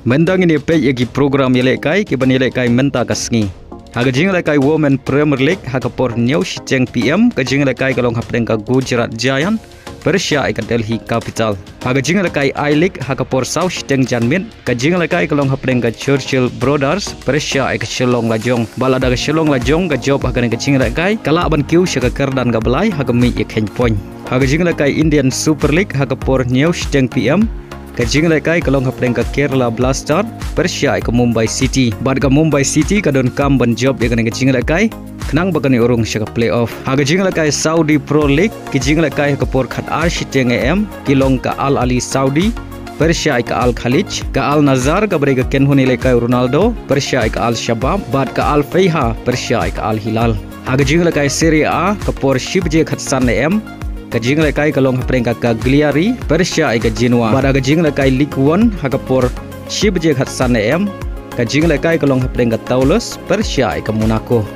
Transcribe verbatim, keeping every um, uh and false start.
Mynta ngin ïa peit ïa ki program ïalehkai kiban ïalehkai mynta ka sngi. Ha ka jingïalehkai Women Premier League ha ka por hynñiew shiteng P M, ka jingïalehkai ka long hapdeng ka Gujarat Giant pyrshah ïa ka Delhi Capital. Ha ka jingïalehkai I-League ha ka por saw shiteng janmiet, ka jingïalehkai ka long hapdeng ka Churchill Brothers pyrshah ïa ka Shillong Lajong. Bad lada ka Shillong Lajong ka jop ha kane ka jingïalehkai, ka lah ban kiew sha ka kyrdan kaba lai ha ka miej ïakheiñ point. Ha ka jingïalehkai Indian Super League ha ka por hynñiew shiteng P M, ka jingïalehkai ka long hapdeng ka Kerala Blaster pyrshah ïa ka Mumbai City. Bad ka Mumbai City ka donkam ban jop ïa kane ka jingïalehkai khnang ba kan ïoh rung sha ka playoff. Ha ka jingïalehkai Saudi Pro League, ki jingïalehkai ha ka por khatar shiteng A M ki long ka Al Ahli Saudi pyrshah ïa ka Al Khaleej, ka Al Nassr kaba dei ka kynhun ïalehkai Ronaldo pyrshah ïa ka Al Shabab, bad ka Al Feiha pyrshah ïa ka Al Hilal. Ha ka jingïalehkai Serie A ka por shi baje khatsan A M, ka jingïalehkai ka long hapdeng ka Cagliari pyrshah ïa ka Genoa. Bad ha ka jingïalehkai Ligue One ha ka por shi baje khatsan A M, ka jingïalehkai ka long hapdeng ka Toulouse pyrshah ïa ka Monaco.